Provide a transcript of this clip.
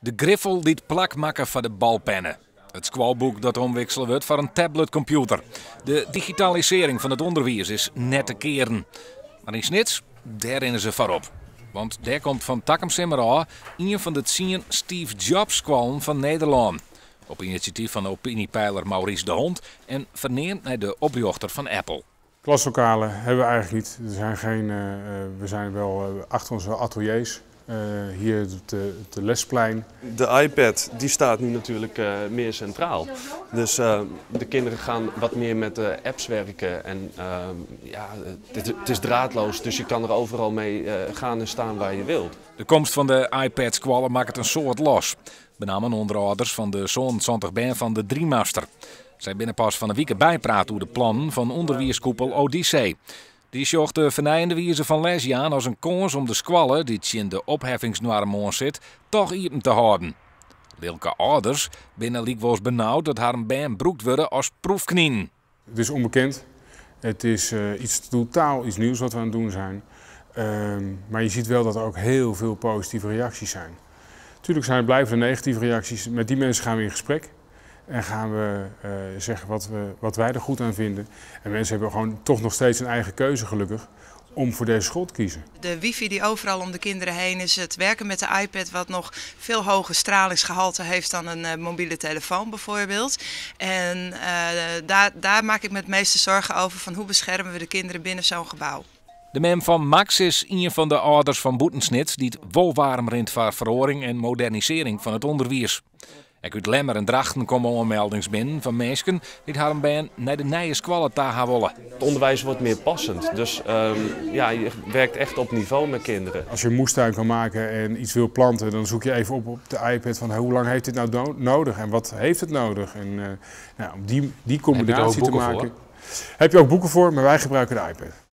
De griffel dy't plak makke foar de balpenne. It skoalboek dat omwiksele wurdt foar in tabletkompjûter. De digitalisearring fan it ûnderwiis is net te kearen. Mar yn Snits, dêr rinne se foarop. Want dêr komt fan takom simmer ôf ien fan de 10 Steve Jobs skoallen fan Nederlân. Op inisjatyf fan opinypeiler Maurice de Hond en ferneamd nei de oprjochter fan Apple. Klaslokalen hebben we eigenlijk niet. Er zijn geen, we zijn wel achter onze ateliers. Hier het lesplein. De iPad die staat nu natuurlijk meer centraal. Dus de kinderen gaan wat meer met de apps werken. En ja, het is draadloos, dus je kan er overal mee gaan en staan waar je wilt. De komst fan de iPad-skoalle makket in soad los. Benammen ûnder âlders fan de 77 bern fan de Driemaster. Sy binne pas fan 'e wike bypraat oer de plannen fan ûnderwiiskoepel Odisee. Dy sjocht de fernijende wize fan lesjaan as in kâns om de skoalle, dy't tsjin de opheffingsnoarm oan sit, toch iepen te hâlden. Lilke âlders binne lykwols benaud dat harren bern brûkt wurde as proefkninen. Het is onbekend. Het is iets totaal iets nieuws wat we aan het doen zijn. Maar je ziet wel dat er ook heel veel positieve reacties zijn. Tuurlijk blijven er negatieve reacties. Met die mensen gaan we in gesprek. En gaan we zeggen wat wij er goed aan vinden. En mensen hebben gewoon toch nog steeds een eigen keuze gelukkig om voor deze school te kiezen. De wifi die overal om de kinderen heen is, het werken met de iPad wat nog veel hoger stralingsgehalte heeft dan een mobiele telefoon bijvoorbeeld. En daar maak ik me het meeste zorgen over van hoe beschermen we de kinderen binnen zo'n gebouw. De mem fan Max is ien fan de âlders fan bûten Snits dy't wol waarm rint foar feroaring en modernisearring fan it ûnderwiis. Ek út Lemmer en Drachten komme oanmeldings binnen fan minsken dy't harren bern nei de nije skoalle ta ha wolle. Het onderwijs wordt meer passend, dus ja, je werkt echt op niveau met kinderen. Als je een moestuin kan maken en iets wil planten, dan zoek je even op de iPad van hoe lang heeft dit nou nodig en wat heeft het nodig. En nou, om die Heb je daar ook combinatie te boeken maken. voor? Heb je ook boeken voor, maar wij gebruiken de iPad.